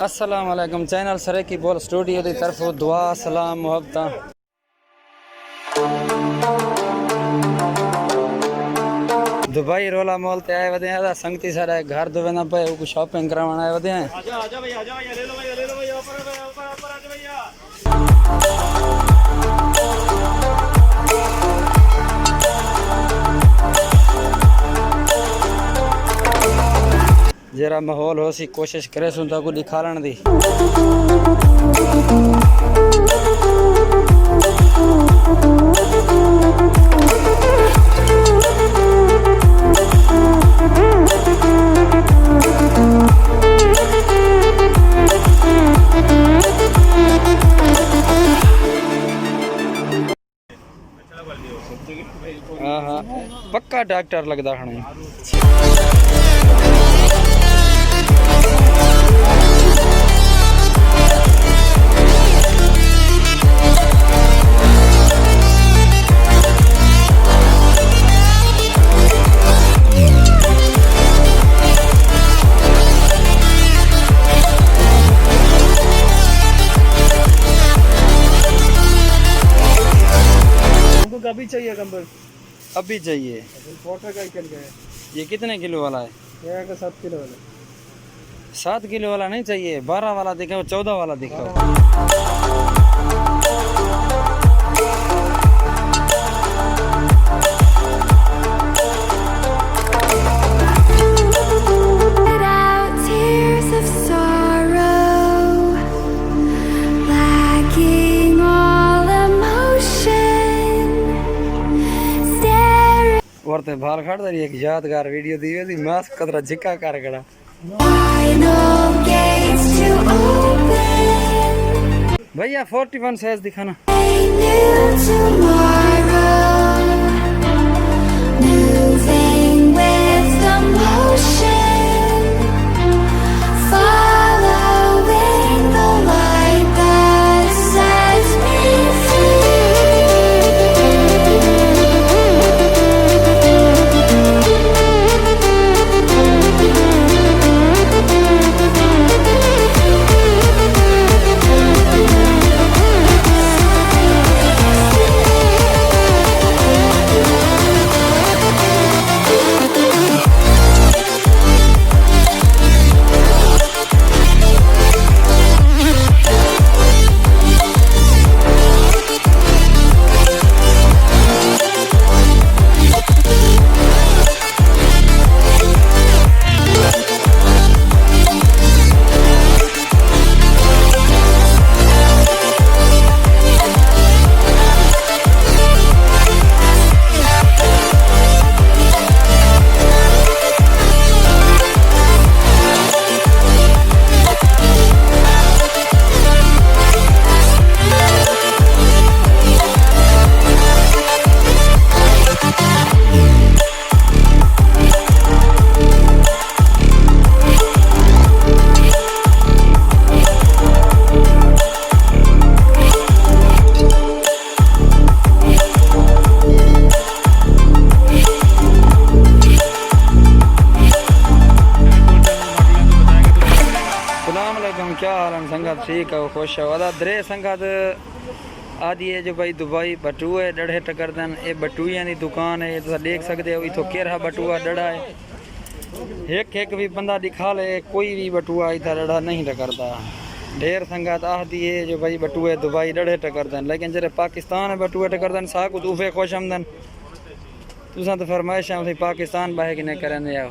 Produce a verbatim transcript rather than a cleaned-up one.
السلام علیکم، چینل سرائیکی بول سٹوڈیو دی طرفوں دعا، سلام، محبتاں۔ دبئی رولا مال تے آئے ودے ہیں، ادا سنگتی ساڈا ہک گھر دھویندا پئے، اوکوں شاپنگ کراوݨ آئے ودے ہیں۔ آجا، آجا بھائی، آجا بھائی، لے لو بھائی، لے لو بھائی، اوپر آ بھائی، اوپر، اوپر آ جا بھائی۔ جیڑھا ماحول ہوسی، کوشش کریسوں تہاکوں ݙکھاوݨ دی۔ ہاں ہاں، پکا ڈاکٹر لڳدا کھڑے۔ ہم کو ابھی چاہیے کمبل۔ ابھی چاہیے۔ فوٹو کا ہی چل گیا ہے۔ یہ کتنے کلو والا ہے؟ یہ ہے کہ سات کلو والا۔ سات کلو والا نہیں چاہیے، بارہ والا دکھاؤ، چودہ والا دکھاؤ۔ Out tears of sorrow, lacking all emotion. Staring ورتے بھال کھڑ دا، ہک یادگار ویڈیو دی ویسی، ماسک قطرہ جھکا کر کھڑا۔ Final gates to open. بھیا، فورٹی ون سائز دکھانا۔ A new tomorrow, moving with the motion, following the light that sets me free. السلام علیکم، کیا حال ہیں سنگت؟ ٹھیک ہے، خوش ہے؟ ودا درے سنگت آدھی ہے جو بھائی دبئی بٹوئے ݙڑھے ٹکردن۔ اے بٹوئیاں دی دکان ہے، تساں ݙیکھ سڳدے ہو، اتھوں کیرھا بٹوا ݙڑھا ہے۔ ہک ہک وی بندہ ݙکھا لے، کوئی وی بٹوا اتھاں ݙڑھا نہیں ٹکردا۔ ڈھیر سنگت آہدی ہے جو بھائی بٹوئے دبئی ݙڑھے ٹکردن، لیکن جیڑھے پاکستان بٹوئے ٹکردن، ساکوں تاں اوہے خوش آمدن۔ تساں تاں فرمائشاں اسی پاکستان ٻہہ کے نہیں کریندے ہو۔